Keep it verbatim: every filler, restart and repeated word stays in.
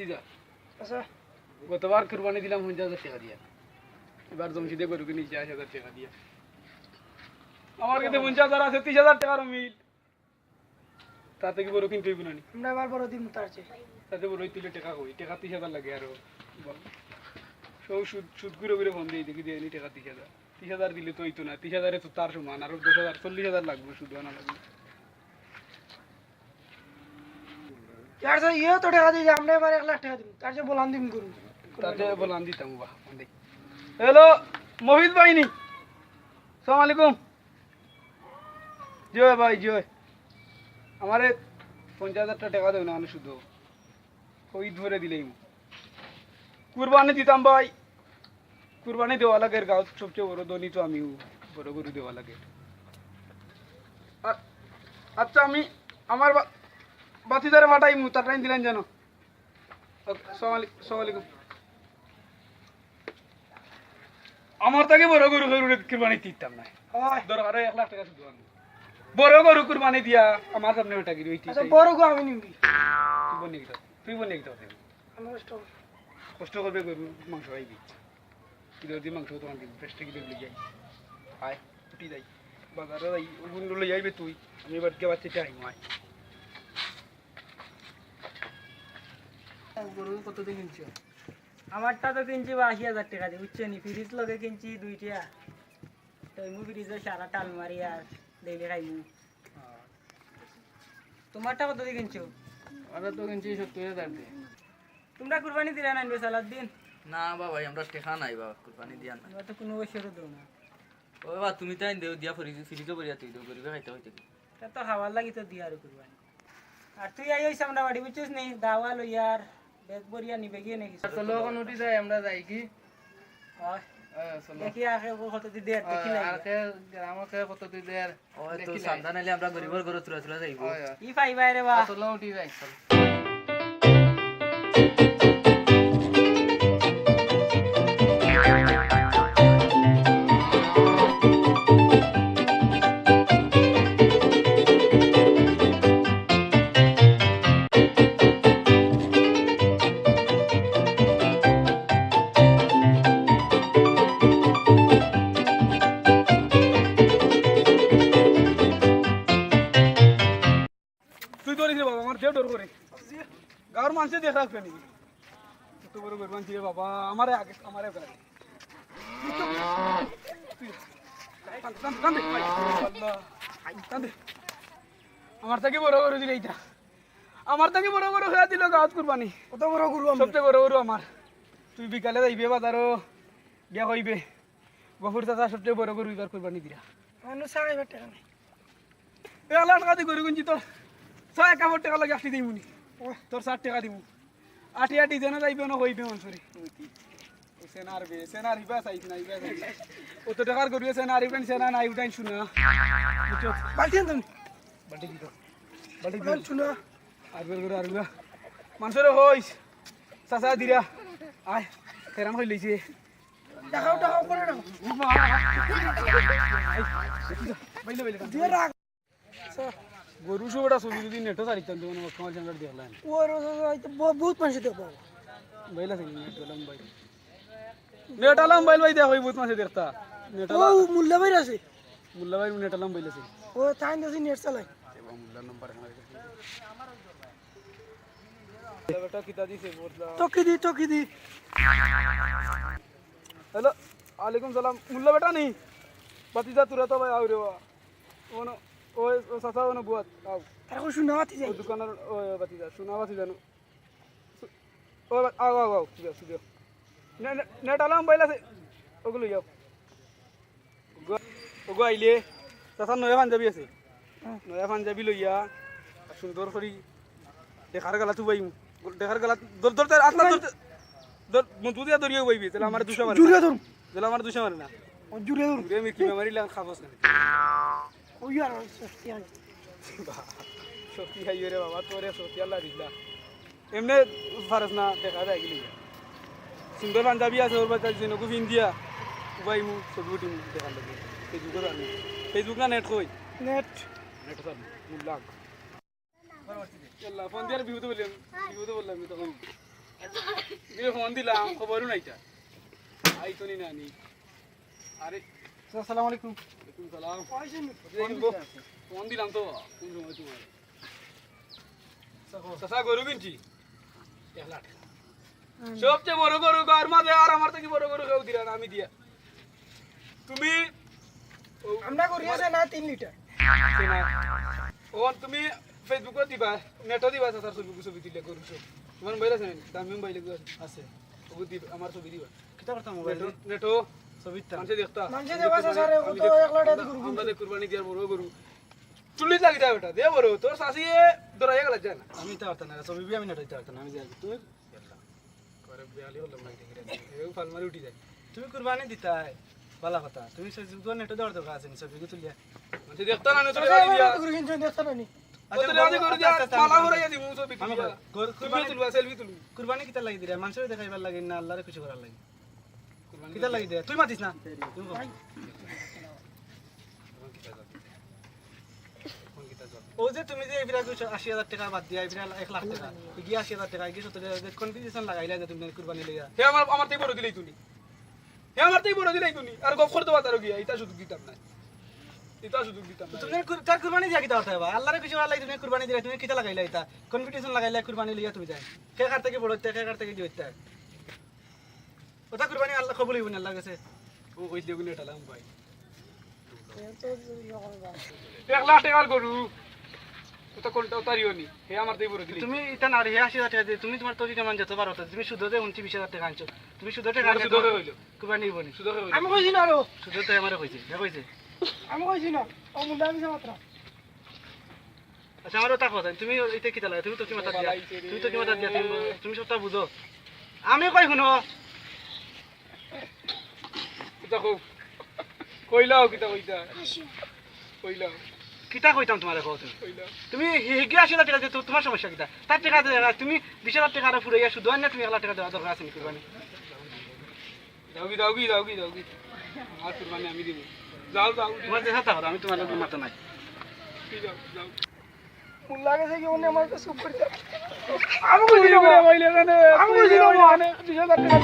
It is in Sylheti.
আচ্ছা। গতবার কুরবানি দিলাম পঞ্চাশ হাজার টেকা দিয়া, এবার জমশিদে গরু কিনছি আশি হাজার টেকা দিয়া। আমার কাছে পঞ্চাশ হাজার আছে, ত্রিশ হাজার টেকার মিল। তাতে কি বড় কিনতে অইবো না নি? আমরা এবার বড় দিন তার চেয়ে। তাতে বড় তুলে টেকা কই? টেকা ত্রিশ হাজার লাগে আরো। সব সুদ, সুদ করে করে ফোন দিয়ে দেখি দেয়নি টেকা ত্রিশ হাজার। ত্রিশ হাজার দিলে তো অইতো না, ত্রিশ হাজারে তো তার সমান, আরো দশ হাজার, চল্লিশ হাজার লাগবে, সুদ আনা লাগবে। ইয়ার স্যার, ইয়েও তো টেকা দিয়ে, আমরা এবার এক লাখ টেকা দিব, তার চেয়ে বলান দিন করুন। তাতে বলান দিতাম বা। হ্যালো, মফিজ ভাই নি? সালাম আলাইকুম। জি অয় ভাই, জি অয়। আমারে পঞ্চাশ হাজার টেকা দেও না, আমি শুধু ওই ধরে দিলেই। কুরবানি দিতাম ভাই, কুরবানি দেওয়া লাগে, গাঁওত সবচেয়ে বড় ধনী তো আমিও, বড় গরু দেওয়া লাগে। আ-, আচ্ছা, আমি আমার বা-, বাতিজারে পাঠাইমু, তার টাইম দিলেন যেন। ওকে, সালাম আলাইকুম, সালাম আলাইকুম। আমার তাকে বড় গরু গরু কুরবানি দিতাম না। ওই। দরকার হয় এক লাখ টেকা শুধু আনবো। বড় গরু কুরবানি দিয়া আমার সামনে ওটা গিরি হইতে আচ্ছা, চাই। বড় গরু আমি নিবি। তুই বনে গিয়ে, তুই বনে গিয়ে। আমি কষ্ট করবো। কষ্ট করবে গরু মাংস খাইবি। তুই যদি মাংস দোকান দিবি, ফ্রেশ থেকে বেগলি যাই। আয়, উঠি যাই। বাজারে যাই, ওগুলো লই যাইবে তুই। আমি এবার কে বাচ্চা চাই, আয়। গরু কত দিয়ে কিনছো? আমারটা তো কিনছি বা আশি হাজার টেকা দিয়ে, বুঝছো নি? ফ্রিজ লগে কিনছি দুইটা। তো এমু ফ্রিজে সারা টাল মারি আর ডেইলি খাইমু। তোমারটা কত দিয়ে কিনছো? আমরা তো কিনছি সত্তর হাজার দিয়ে। তোমরা কুরবানি দিলা না আনবে সালাদ দিন? না বা ভাই, আমরা টেকা নাই বা, কুরবানি দিয়া নাই। তোমরা তো কোনো বছরও দেও না। ও বা, তুমি তাই দেও দিয়া ফ্রিজ, ফ্রিজও করিয়া তুই দেও, গরিবে খাইতে হইতে কি? তা তো খাওয়ার লাগি তো দিয়া আর কুরবানি। আর তুই আই হইস আমরা বাড়ি, বুঝছিস নি? দাওয়া লইয়া আর ব্যাগ ভরিয়া নিবে গিয়ে নাকি? চলো, এখন উঠি যাই, আমরা যাই কি? হয়। হ্যাঁ, চলো। দেখি আগে ও কত দি দের, দেখি হ্যাঁ, লাগে। আগে গ্রামে কত দি দের, ওই তো দেখি লাগে। সান্তান আইলে আমরা গরিবর ঘরে তুলা তুলা যাইবো। হয়, হয়। ই পাইবায় রে বা। চলো, উঠি যাই। তুই ধরিস রে বাবা, আমার যে ডর করে। গাঁওর মানুষে দেখ রাখবে নি। কত বড় বেরবান ছিল বাবা, আমারে আগে, আমারে আগে। তুই, টান, টান, টান দে, ভাই। আল্লাহ। টান দে। আমার থাকি বড় গরু দিলে এটা। আমার থাকি বড় গরু হইয়া দিল গাঁওত কুরবানি। কত বড় গরু আমার? সবচেয়ে বড় গরু আমার। তুই বিকালে যাইবে বাজারো, গিয়া কইবে। গফুর চাচা সবচেয়ে বড় গরু এবার কুরবানি দিরা। মানুষ ছাড়া এবার টেকা নাই। এ আল্লাহ, টাকা দি গরু কিনছি তোর। ছয় কাপড় টেকা লাগে আশি দিমুনি। তোর ষাট টেকা দিমু। আটি আটি যেন যাইবে না কইবে মানুষরে। ও সেনার বে, সেনার ইবা চাইছ না, ইবা চাইছ না। অত টেকার গরু সেনার ইবেন সেনা নাই উঠাইন শুনা। বুঝছো? বালতি আনতাম। বালতি দিত। বালতি দিত। শুনা। আর বের করে আর বের। মানুষরে কইস। চাচা দিরা। আয়। কেরাম হইলিছে। দেখাও, দেখাও, করে দেখাও। বাইলে, বাইলে, বাইলে। দিয়ে রাখ। গরু সব এটা ছবি যদি নেটও ছাড়িতাম, যেমন আমার সমাজ আমরা দেখলাম। ও, ও, ও, ও, এই তো ব-, বহুত মানুষ দেখবো। বাইল আছে নি? নেট আলাম বাইল। নেট আলাম বাইল ভাই, দেখো, এই বহুত মানুষ দেখতা। নেট ও, আলাম। মোল্লা ভাইর আছে। মোল্লা ভাইর নেট আলাম বাইল আছে। ও, তাই না, নেট চালাই। এবার মোল্লার নাম্বার আমার কাছে। বেটা কিতা দিছে, বদলা। টকি দি, টকি দি। হ্যালো, আলাইকুম সালাম। মোল্লা বেটা নি? বাতিজা তোরা তো ভাই আও রে বা। ওনো, ওই, ও চাচা, ওনো বুয়াত, আও। তারা কই শুনা বাতি যাই? ও দোকানের, ও, ও বাতিজা, শুনা বাতি জানো। ও বা-, আও, আও, আও, সুবিয়া, সুবিয়া। নে-, নে-, নেট আলাম বাইল আছে, ওগুলো যাও। ওগো, ওগো আইলে, চাচার নয়া পাঞ্জাবি আছে। হ্যাঁ। নয়া পাঞ্জাবি লইয়া, আর সুন্দর করি দেখার গালা তুবাইমু। দেখার গালা, ধর, ধর, ধর, আস্তা ধর, ধর, মজবুত দিয়া ধরিয়া বইবি, তাহলে আমার দুশো মারে না। জুড়ে ধরুন। তাহলে আমার দুশো মারে না। ও, জুড়ে ধরুন। জুড়ে আমি কি বেমারি লাগান খাবস না। ওই আর শক্তি আছে। বাহ, শক্তি খাইও রে বাবা, তোরে শক্তি আল্লাহ দিলা। এমনে ফারস না, দেখা যায় গেলি। সুন্দর পাঞ্জাবি আছে, ওর বাচ্চা জন্য খুব ইন্ডিয়া। উবাইমু, ছবি উঠিমু, দেখার লাগে। Facebook-ও জানি। Facebook না নেট কই? নেট। নেট স্যার, মুল্লাক। আল্লাহ, ফোন দিয়ে আর বিহুতে বললাম, বিহুতে বললাম আমি তখন। ফোন দিলাম, খবরও নাই তার। আইতো নি না নি। আরে, আসসালামু আলাইকুম। ওয়ালাইকুম সালাম। ফোন দিলাম তো, কোন সময় তোমার? চাচা, গরু কিনছি। এক লাখ টেকা। সবচেয়ে বড় গরু গাঁওর মাঝে, আর আমার থাকি বড় গরু কেউ দিরা না, আমি দিয়া। তুমি আমরা গরু আছে না তিন লিটার। ও তুমি Facebook-ও দিবা, net-ও দিবা, চাচার ছবি, ছবি তুললে গরু সব। তোমার মোবাইল আছে না? দামি মোবাইল এগুলো আছে। আছে। ওগু দিবা, আমার ছবি দিবা। কিতা করতাম মোবাইল net-ও, net-ও ছবি দিতাম। মানুষে দেখতা। মানুষে দেখবা, চাচারে, ও তো এক লাখ টেকা দি গরু কিনছে। আমরা যে কুরবানি দিয়ার বড় গরু। চল্লিশ লাখ দিতা বেটা, দে বড়, তোর চাচিয়ে ধরাইয়া গেলা যায় না। আমি দিতা পারতাম না, ছবি আমি net-ও দিতা পারতাম না, আমি যাই। তুমি করে বেয়ালি করলাম না, দেখি রে। এও ফাল মারি উঠি যায়। তুমি কুরবানি দিতায়, ভালা কথা। তুমি ছবি net-ও দেওয়ার দরকার আছে নি, ছবিগু তুলিয়া। মানুষে দেখতা না, তোরে চাচা, গালি দিয়া। গরু কিনছো, দেখতা না নি? আচ্ছা, তোরে গালি করে দিয়া, আচ্ছা, আচ্ছা, মালা আমি ঘুরাইয়া দিমু, ছবি আমি তুলিয়া। কই, ছবি কুরবানি তুলবা, selfie তুলবো। কুরবানি কিতা লাগি দিরা? মানুষরে দেখাইবার লাগি না আল্লারে খুশি করার লাগি? কুরবানি কিতা লাগি দিরা? তুই মাতিস না। তুই কর। ও যে তুমি যে এবিরা আশি হাজার টেকা বাদ দিয়া, এবিরা এক লাখ টেকা, ইগিয়ে আশি হাজার টেকা, ইগিয়ে সত্তর হাজার, যে competition লাগাইলা যে তুমি কুরবানি লইয়া। হে আমার, আমার তাই বড় দিলেই তুমি। হে আমার তাই বড় দিলেই তুমি। আর গপ করতে পারতারো গিয়া, ইতা সুযোগ দিতাম না। ইতা সুযোগ দিতাম না। তুমি কুর-, তার কুরবানি দিয়া কিতা করতে হবা? আল্লারে খুশি করার লাগি তুমি কুরবানি দিলা, তুমি কিতা লাগাইলা ইতা? Competition লাগাইলা কুরবানি লইয়া তুমি যাই। কে কার থাকি বড় হইতা, কে কার থাকি কি হইতা? ওটা কুরবানি আল্লাহ কবুল হইব না আল্লাহর কাছে। ও কইছিল গুনে টালাম ভাই। এক লাখ টেকার গরু। ওটা কোনটা ওটারিও নি। হে আমার তাই বড় দিলি। তুমি ইটা না রে, হে আশি হাজার টেকা দিয়ে, তুমি তোমার তরিকা মান যত পারো, তুমি সুদে যে উনত্রিশ হাজার টেকা আনছো। তুমি সুদে টেকা সুদে আনছো, হইলো। কুরবানি হইব নি। সুদে হইলো। আমি কইছি না আরো। সুদে তো আমারে কইছে, হে কইছে। আমি কইছি না। ও মুন্ডা আমি মাত্র। আচ্ছা, আমারে ওটা কথা, তুমি ইটা কিতা লাগে? তুমি তো কি মাথা দিয়া, তুমি তো কি মাথা দিয়া, তুমি, তুমি সবটা বুঝো। আমি কই হুনো। কিতা কও? কইলাও কিতা কইতা? কইলাও। কিতা কইতাম তোমারে কও তুমি? কইলাও। তুমি হি-, হিগিয়ে আশি হাজার টেকা দিতে তোমার সমস্যা কিতা? তার টেকা দেয় না, তুমি বিশ হাজার টেকা আরো ফুরাইয়া সুদ আন না, তুমি এক লাখ টেকা দেওয়া দরকার আছে নি কুরবানি? যাওগি, যাওগি, যাওগি, যাওগি। আমার কুরবানি আমি দিমু। যাও, যাও। তোমার যে কথা, আমি তোমার লগে মাথা নাই। ঠিক আছে, যাও। মুল্লা গেছে কি, উনি আমার কাছে চুপ করে যাও। আমি কইছি না, আমি কইছি না, মানে, বিশ হাজার টেকা।